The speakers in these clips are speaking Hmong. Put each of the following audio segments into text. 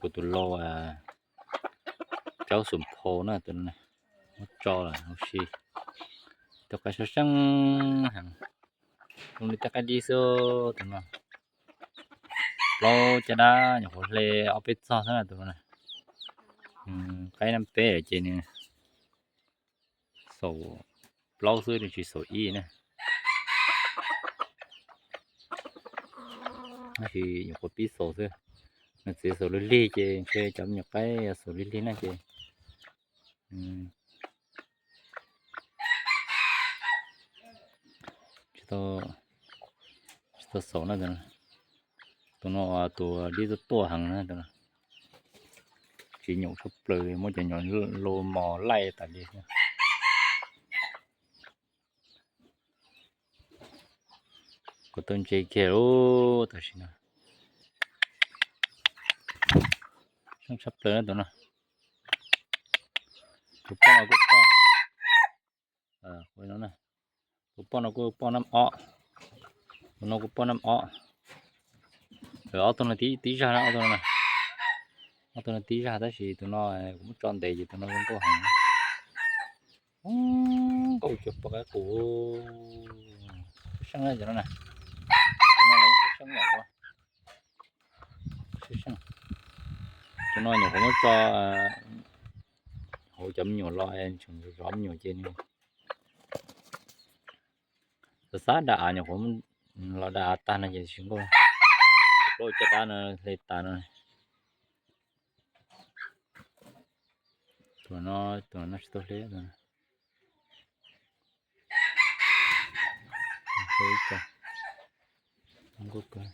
Kuv tus lau, Tsab Xum Phau na, tus no muab tso lawm huv si. Tus qaib sab seej heev, zoo li tej qaib dib xwb tus no. Plaub caj dab nyuam qhuav hle ob peb txog xwb na tus no. Qaib nab peb ces nws xaus plaub xwb, nws tsis xaus ib na. Tab sis nyuam qhuav pib xaus xwb. Nws txiv xaus lig lig ces ntshe cov me nyuam qaib xaus lig lig na ces tsis tau, tsis tau xaus na. Tus no tus dib tuaj tuaj heev na, tsis nyuam tshaj plaws, muab cov nyuam lau mos laij tas li. Kuv tau ntse kiag lub tam sim no. Seej tshaj plaws na tus no. Tus poj no kuj poj, tus poj no kuj poj nab ob, tus no kuj poj nab ob. Ob tug no tib zag na, ob tug no, ob tug no tib zag tab sis tus no kuv muab tso ntev ces tus no zoo nkauj heev. Nkauj cuag poj qaib qus. Seej na cov no na, tus no seej yam tus no nyuam qhuav muab tso hauv cov me nyuam los tseem zov me nyuam ces nws xav xav da av, nyuam qhuav los da av tag no ces tsis nkauj. Plaub caj dab no hle tas no. Tus no, tus no tsis tau hle. Ib co nkauj kawg.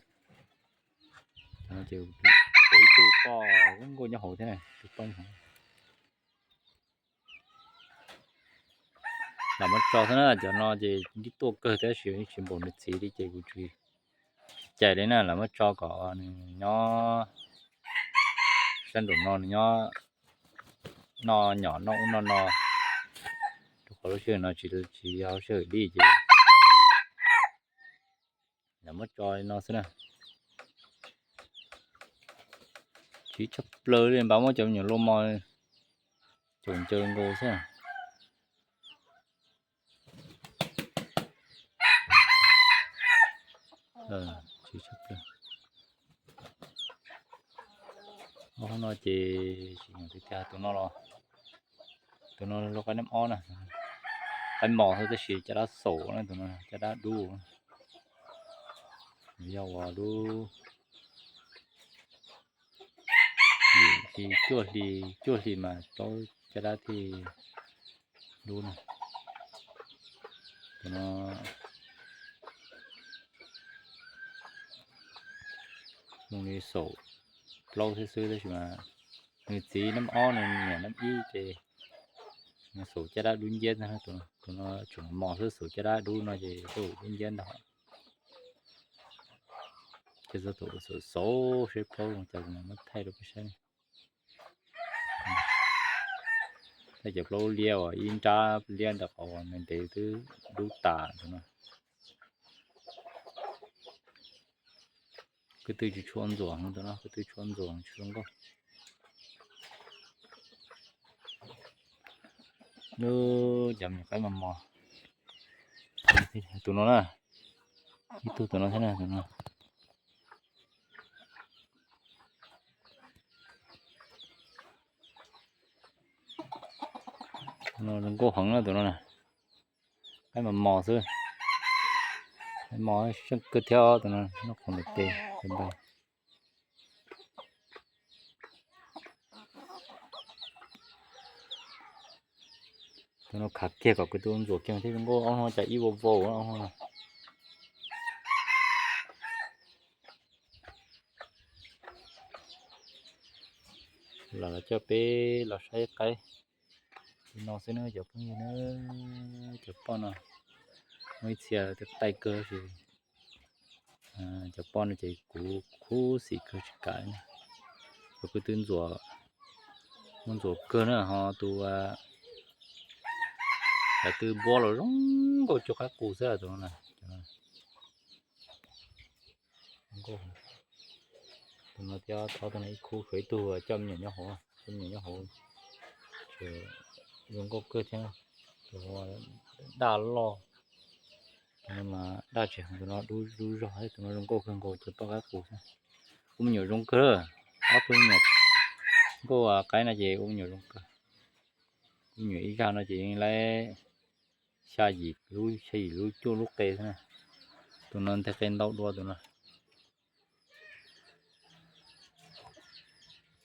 Tus no ces ib tug poj nkauj nyob hauv thiab na, tus poj nyob hauv. Lam muab tso xwb na, cov no ces dib tuaj kawg tab sis tsis npaum nws txiv li ces kuv tsis cais li na, lam muab tso kom nws nyob sab nraum no, nws nyob noj nyom noj ub noj no. Rau qhov lub sij hawm no tsis, tsis yog lub sij hawm dib ces lam muab tso li no xwb na. Tsis tshaj plaws li, npaj muab cov me nyuam lau mos caum ncaws nkaus xwb. Tsis tshaj plaws. Ob no ces tsis nyuam tiag tiag, tus no los, tus no lau qaib nab ob na, qaib mos xwb tab sis caj dab xaus na, tus no caj dab dub. Yog uas dub yim hli cuaj hli, cuaj hli mas plaub caj dab thiaj dub na. Tus no zoo li xaus plaub xwb xwb tab sis mas nws txiv nab ob, nws niam nab ib ces nws xaus caj dab dub nciab. Tus no tseem mos xwb, xaus caj dab dub no ces dub nciab ntag. Ces txog tus xaus xaus seb plaub zoo cas kuv mam muab thaij rau peb saib. Thaij cov plaub liab uas ib nrab liab ntawm qhov uas ntev ntev twb dub tas tus no. Kwv tw tsis tshua ntxuam heev tus no, kwv tw tshua ntxuam tsis zoo nkauj. Lub cov me nyuam qaib mos mos. Tus no na, ib tug tus no thiab na, tus no. Tus no zoo nkauj heev na tus no na. Qaib mos mos xwb, qaib mos seej kawg thiab tus no, noj khoom ntawm tes tus npais. Tus no khav kiag kom kwv tw ntxuam kiag thiab zoo nkauj, ob no cas ib vau vau ob no. Los los coj peb los saib qaib li no xwb na cov phooj ywg na. Cov poj no muaj ib txhia taij kawg tab sis cov poj no ces kuv khuv xim kawg tsis kam. Cov kwv tw ntxuam, muab ntxuam kawg na ho tus cov tw npua los zoo nkauj cuag qaib qus xwb tus no. Tus no thiab thov tus no ib khub, tshuav ib tug coj me nyuam nyob hauv, coj me nyuam nyob hauv. Zoo nkauj kawg thiab. Tus daj loj, tus no mas daj tsis heev, tus no dub zog, tus no zoo nkauj kawg nkaus, cov toj qab qus xwb. Ua me nyuam zoo kawg, ob tug me nyuam nkauj qaib no ces ua me nyuam zoo kawg. Ua me nyuam ib zaj no ces yeej laib xya yim lub, xya yim lub cuaj lub qe xwb na. Tus no nteg qe ntau dua tus no.